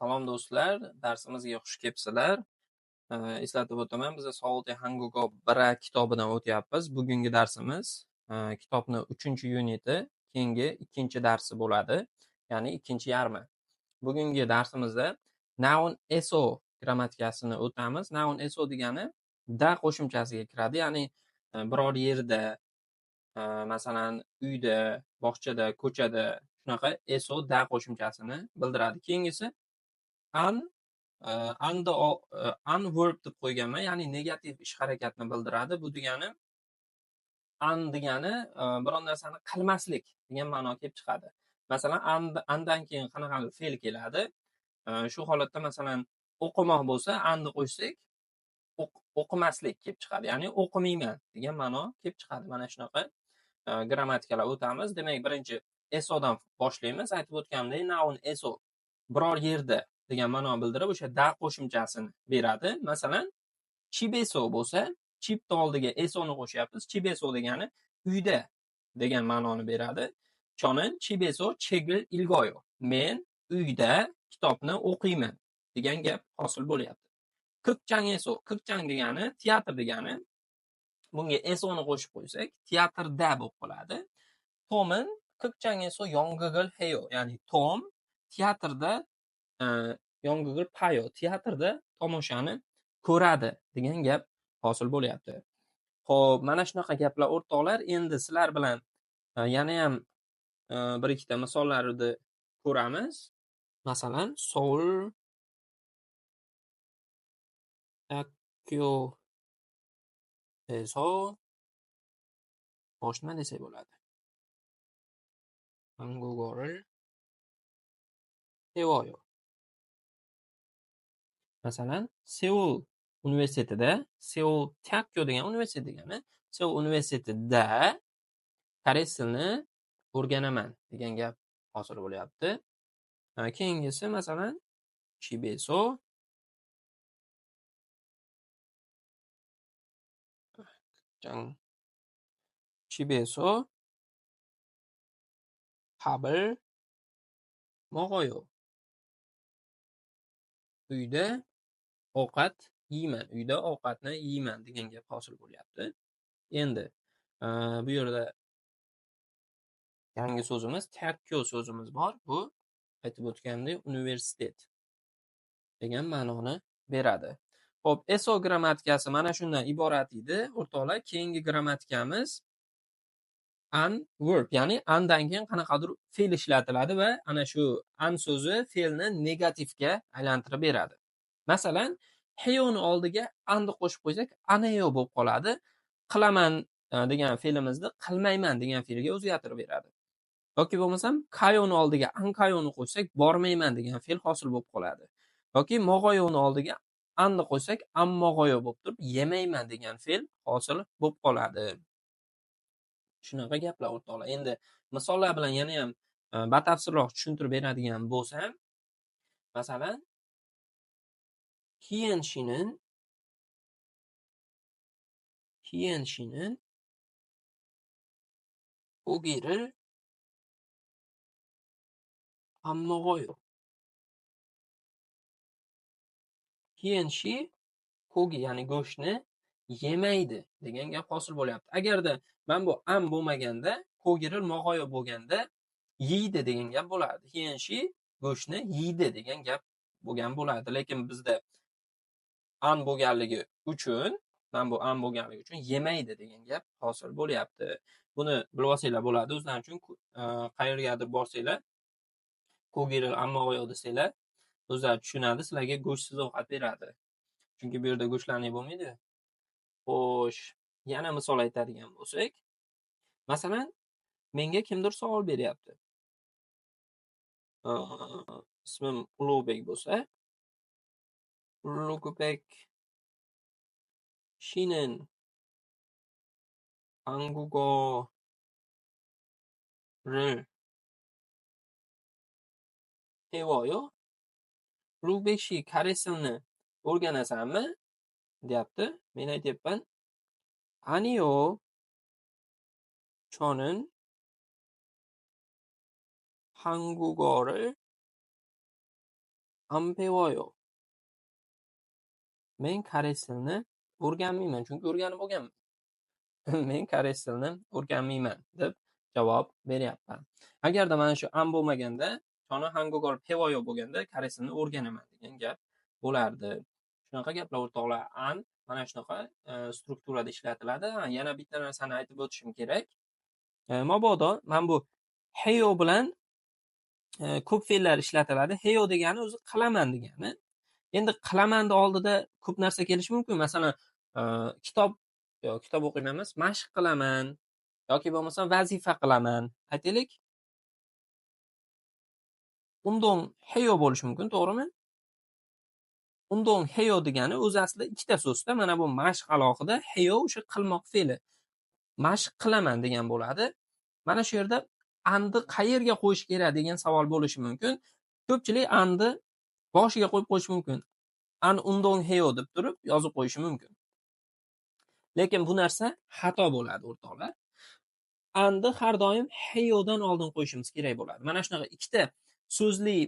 Salom do'stlar, darsimizga xush kelibsizlar. Eslatib o'taman, biz Saudi Hangugo 1 kitobidan o'tyapmiz. Bugungi darsimiz kitobni 3-yuniti, keyingi 2-darsi bo'ladi, ya'ni 2-yarmi. Bugungi darsimizda noun eso grammatikasini o'tamiz. Noun eso degani da qo'shimchasiga kiradi, ya'ni biror yerda, masalan, uyda, bog'chada, ko'chada shunaqa eso da qo'shimchasini bildiradi. Keyingisi an an verb deb qo'yganman, ya'ni negativ ish harakatni bildiradi. Bu degani an degani biron narsani qilmaslik degan ma'no kelib chiqadi. Masalan, andan keyin qanaqadir fe'l keladi. Shu holatda masalan o'qimoq bo'lsa, anni qo'shsak o'qimaslik kelib chiqadi, ya'ni o'qimayman degan ma'no kelib chiqadi. Mana shunaqa grammatikalar o'tamiz. Demak, birinchi esodan boshlaymiz. Aytib o'tganimdek, noun eso biror yerda degan ma'no bildirib, o'sha da qo'shimchasini beradi. Masalan, chibeso bo'lsa, chipni oldiga esoni qo'shyapmiz. Chibeso degani uyda degan ma'noni beradi. Chonin chibeso chegil ilgoyo. Men uyda kitobni o'qiyman degan gap hosil bo'lyapti. Kikchang eso, kikchang degani teatr degani. Bunga esoni qo'shib qo'ysak, teatrda bo'lib qoladi. Tomin kikchang eso yongigil heyo, ya'ni Tom teatrda yongigil payo, teatrda tomoshani ko'radi degan gap hosil bo'lyapti. Xo'p, mana shunaqa gaplar o'rtoqlar. Endi sizlar bilan yana ham bir ikkita misollarni ko'ramiz. Masalan, Seoul Akyo-eso bosh nima desak bo'ladi? Hangugoril Hevoyo. Masalan, Seul universitetida, Seul Takyo degan universitet degani, Seul universitetida koreys tilini o'rganaman degan gap hosil bo'lyapti. Keyingisi masalan, Chibeso Chibeso 밥을 먹어요. Uyda ovqat yeyman, uyda ovqatni yeyman degan gap hosil bo'lyapti. Endi bu yerda yangi so'zimiz takyo so'zimiz bor. Bu aytib o'tganimdek universitet degan ma'noni beradi. Xo'p, eso grammatikasi mana shundan iborat edi, o'rtoqlar. Keyingi grammatikamiz an verb, ya'ni andan keyin qanaqadir fe'l ishlatiladi va ana shu an so'zi fe'lni negativga aylantirib beradi. Masalan, heyoni oldiga anni qo'shib qo'ysak, aneyo bo'lib qoladi. Qilaman degan fe'limizni qilmayman degan fe'lga o'zgartirib beradi. Yoki bo'lmasam kayoni oldiga ankayoni qo'shsak, bormayman degan fe'l hosil bo'lib qoladi. Yoki mog'oyoni oldiga anni qo'shsak, ammog'oyo bo'lib turib, yemayman degan fe'l hosil bo'lib qoladi. Shunaqa gaplar o'rtoqlar. Endi misollar bilan yana ham batafsilroq tushuntirib beradigan bo'lsam, masalan, Hiyenshinin 고기를 안 먹어요. Hiyenshi ko'gi, ya'ni go'shtni yemaydi degan gap hosil bo'lyapti. Agarda mana bu am bo'lmaganda, ko'giril mog'oyo bo'lganda yeydi degan gap bo'lardi. Hiyenshi go'shtni yeydi degan gap bo'lgan bo'lardi. Lekin bizda an bo'lganligi uchun, mana bu an bo'lganligi uchun yemaydi degan gap hosil bo'lyapti. Buni bilib olsanglar bo'ladi. O'zlaring uchun qayergadir borsanglar, ko'giril ammog'oyo desanglar, o'zlari tushunadi, sizlarga go'shtsiz ovqat beradi. Chunki bu yerda go'shtlarni bo'lmaydi. Xo'sh, yana misol aytadigan bo'lsak, masalan, menga kimdir savol beryapti. Ismim Ulug'bek bo'lsa, Ulug'bek shinin 한국어를 배워요? Ulug'bek shi koreys tilini o'rganasanmi? Deyapti. Men aytyapman, 아니요. 저는 한국어를 안 배워요. Men koreys tilini o'rganmayman, chunki o'rganib bo'lganman. Men koreys tilini o'rganmayman deb javob beryapman. Agarda mana shu 안 bo'lmaganda, 저는 한국어를 배워요 bo'lganda koreys tilini o'rganaman degan gap bo'lardi. Shunaqa gaplar o'rtoqlar, 안 mana shunaqa strukturada ishlatiladi. Yana bitta narsani aytib o'tishim kerak. Mabodo mana bu 해요 bilan ko'p fe'llar ishlatiladi. 해요 degani o'zi qilaman degani. Endi qilamanni oldida ko'p narsa kelishi mumkin. Masalan, kitob yo'q, kitob o'qiyman emas, mashq qilaman yoki bo'lmasam vazifa qilaman. Aytaylik, 운동 해요 bo'lishi mumkin, to'g'rimi? 운동 해요 degani o'zi aslida ikkita so'zda. Mana bu mashq alohida, 해요 o'sha qilmoq fe'li. Mashq qilaman degan bo'ladi. Mana shu yerda 안ni qayerga qo'yish kerak degan savol bo'lishi mumkin. Ko'pchilik 안ni boshiga qo'yib qo'yish mumkin. 안 운동해요 deb turib yozib qo'yishi mumkin. Lekin bu narsa xato bo'ladi o'rtoqlar. 안ni har doim 해요dan oldin qo'yishimiz kerak bo'ladi. Mana shunaqa ikkita so'zli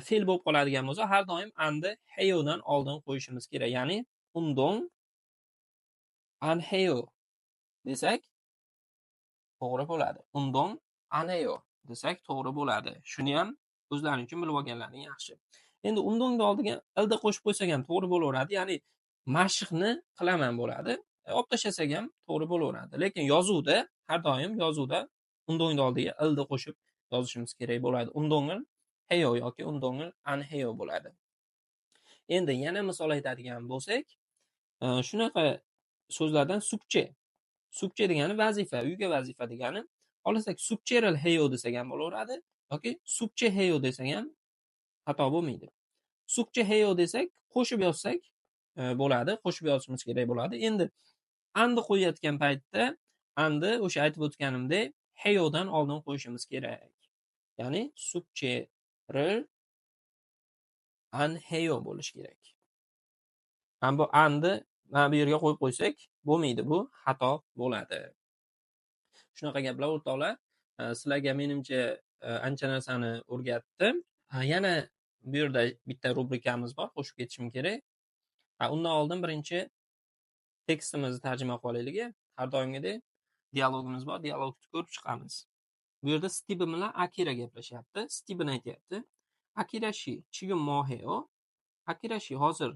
fe'l bo'lib qoladigan bo'lsa, har doim 안ni 해요dan oldin qo'yishimiz kerak. Ya'ni 운동 안 해요 desak to'g'ri bo'ladi. 운동 안 해요 desak to'g'ri bo'ladi. Shuni ham o'zlaring uchun bilib olganlaring yaxshi. Endi 운동ni oldiga ilda qo'shib qo'ysak ham to'g'ri bo'laveradi. Ya'ni mashqni qilaman bo'ladi. Olib tashlasak ham to'g'ri bo'laveradi. Lekin yozuvda har doim yozuvda 운동ni oldiga ilda qo'shib yozishimiz kerak bo'ladi. 운동을 해요 yoki 운동을 안 해요 bo'ladi. Endi yana misol aytadigan bo'lsak, shunaqa so'zlardan 숙제. 숙제 degani vazifa, uyga vazifa degani. Xohlasak 숙제를 해요 desak ham bo'laveradi yoki 숙제해요 desak ham xato bo'lmaydi. 숙제해요 desak, qo'shib yozsak bo'ladi, qo'shib yozishimiz kerak bo'ladi. Endi 안ni qo'yayotgan paytda 안ni o'sha aytib o'tganimdek 해요dan oldin qo'yishimiz kerak. Ya'ni 숙제를 안 해요 bo'lishi kerak. Mana bu 안ni mana bu yerga qo'yib qo'ysak bo'lmaydi, bu xato bo'ladi. Shunaqa gaplar o'rtoqlar, sizlarga menimcha ancha narsani o'rgatdim. Yana bu yerda bitta rubrikamiz bor, qo'shib ketishim kerak. Undan oldin birinchi tekstimizni tarjima qilib olaylik. Har doimgidek dialogimiz bor, dialogni ko'rib chiqamiz. Bu yerda Stiven bilan Akira gaplashyapti. Stiven aytyapti: "Akira-shi, 지금 뭐 해요?" Akira-shi, hozir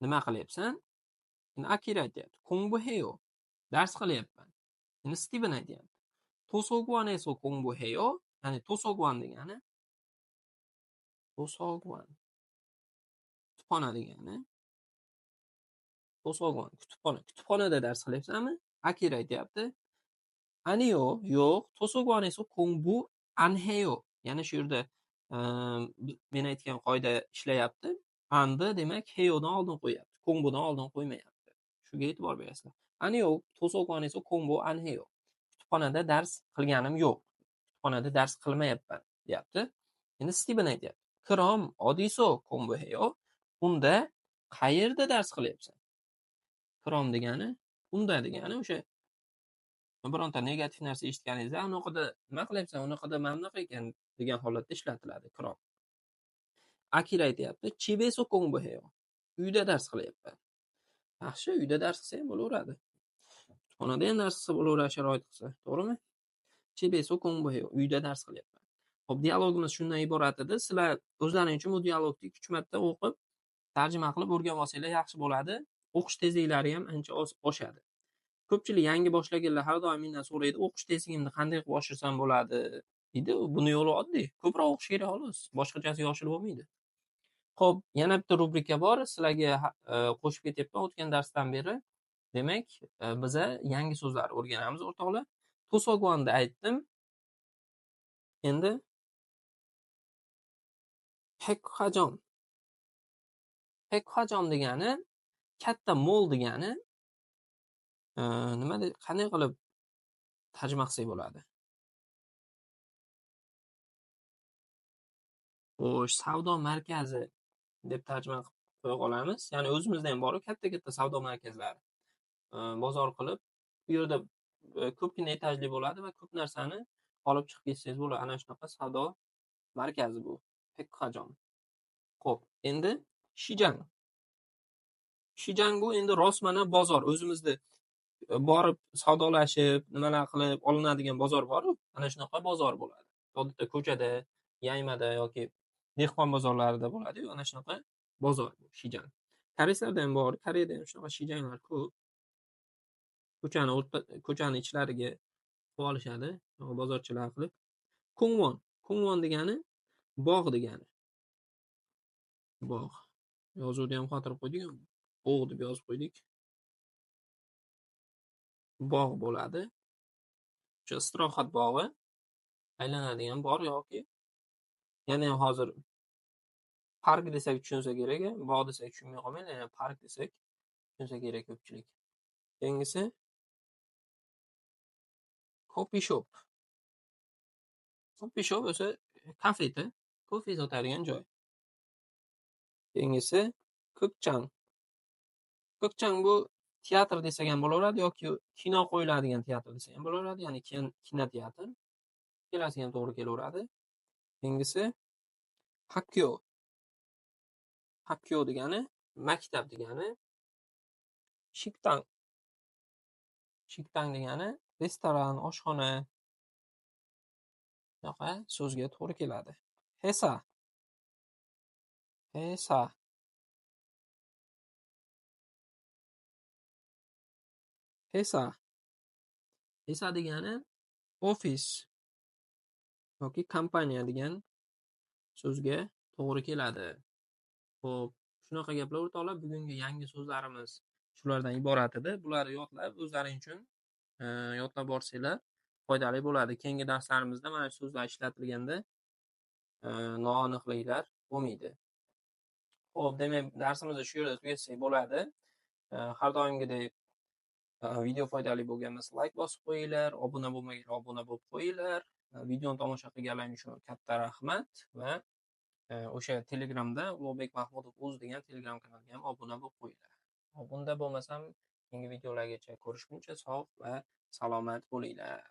nima qilyapsan? Endi Akira aytyapti: "공부해요." Dars qilyapman. Endi Stiven aytyapti: "도서관에서 공부해요?" Ya'ni 도서관 degani 도서관 kutubxona degani. 도서관 kutubxona. Kutubxonada dars qilyapsanmi? Akira aytyapti: "아니요, yo'q. 도서관에서 공부 안 해요." Ya'ni shu yerda men aytgan qoida ishlayapti. 안ni demak 해요dan oldin qo'yapti. 공부dan oldin qo'ymayapti. Shunga e'tibor berasizlar. 아니요, 도서관에서 공부 안 해요. Kutubxonada dars qilganim yo'q. Kutubxonada dars qilmayapman deyapti. Endi Stiven aytyapti: "그럼 어디서 공부해요?" Unda qayerda dars qilyapsan? 그럼 degani unda degani o'sha bironta negativ narsa eshitganingizda unaqada nima qilyapsan, unaqada mana bunaqa ekan degan holatda ishlatiladi 그럼. Akira aytyapti: "집에서 공부해요." Uyda dars qilyapman. Yaxshi, uyda dars qilsa ham bo'laveradi. Kutubxonada ham dars qilsa bo'laveradi, sharoit qilsa, to'g'rimi? 집에서 공부해요. Uyda dars qilyapman. Xo'p, dialogimiz shundan iborat edi. Sizlar o'zlaring uchun bu dialogni 2-3 marta o'qib, tarjima qilib o'rganib olsanglar yaxshi bo'ladi. O'qish tezliklari ham ancha oshadi. Ko'pchilik yangi boshlaganlar har doim mendan so'raydi, o'qish tezligimni qanday qilib oshirsam bo'ladi deydi. Buni yo'li oddiy. Ko'proq o'qish kerak xolos. Boshqachasi yoshil bo'lmaydi. Xo'p, yana bitta rubrika bor. Sizlarga qo'shib ketyapman o'tgan darsdan beri. Demak, biza yangi so'zlar o'rganamiz o'rtoqlar. 도서관ni aytdim. Endi 백화점. 백화점 degani katta mall degani. Nima qanday qilib tarjima qilsak bo'ladi? Xo'sh, savdo markazi deb tarjima qilib qo'ya qolamiz. Ya'ni o'zimizda ham bor-ku katta-katta savdo markazlari. Bozor qilib, u yerda ko'pgina etajli bo'ladi va ko'p narsani olib chiqib ketsangiz bo'ladi. Ana shunaqa savdo markazi bu. 백화점. Xo'p, Endi Shijang. Shijang bu endi rostmana bozor. O'zimizda borib savdolashib, nimalar qilib olinadigan bozor bor-ku, ana shunaqa bozor bo'ladi. Odatda ko'chada, yaymada yoki dehqon bozorlarida bo'ladi-yu, ana shunaqa bozor bu Shijang. Koreyslarda ham bor, Koreyada ham shunaqa shijanglar ko'p. Ko'chani o'rta, ko'chani ichlariga qo'yib olishadi, bozorchilar qilib. Kungwon. Kungwon degani bog' degani. Bog'. Yozuvni ham xotirib qo'ydik, bog' deb yozib qo'ydik. Bog' bo'ladi. O'sha istirohat bog'i, aylanadigan bog' yoki yana ham hozir park desak tushunsa kerak, bog' desak tushunmay qolmanglar, yana park desak tushunsa kerak ko'pchilik. Keyingisi coffee shop. Coffee shop o'zi kafeda, kofe sotadigan joy. Keyingisi Ko'kchang. Ko'kchang bu teatr desak ham bo'laveradi yoki kino qo'yiladigan teatr desak ham bo'laveradi, ya'ni kinoteatr. Ikkalasi ham to'g'ri kelaveradi. Keyingisi Hakyo. Hakyo degani maktab degani. Shiktang. Shiktang degani restoran, oshxona. Shunaqa so'zga to'g'ri keladi. Hesa. Hesa. Hesa. Hesa degani ofis yoki kompaniya degan so'zga to'g'ri keladi. Xo'p, shunaqa gaplar o'rtoqlar, bugungi yangi so'zlarimiz shulardan iborat edi. Bularni yodlab, o'zlaring uchun yodlab borsanglar foydali bo'ladi. Keyingi darslarimizda mana shu so'zlar ishlatilganda noaniqliklar bo'lmaydi. Xo'p, demak, darsimizni shu yerda tugatsak bo'ladi. Har doimgidek video foydali bo'lgan bo'lsa like bosib qo'yinglar, obuna bo'lmaganlar obuna bo'lib qo'yinglar. Videoni tomosha qilganlaring uchun katta rahmat va o'sha Telegramda Ulug'bek Mahmudov o'z degan Telegram kanaliga ham obuna bo'lib qo'yinglar. Unda bo'lmasam keyingi videolargacha ko'rishguncha sog' va salomat bo'linglar.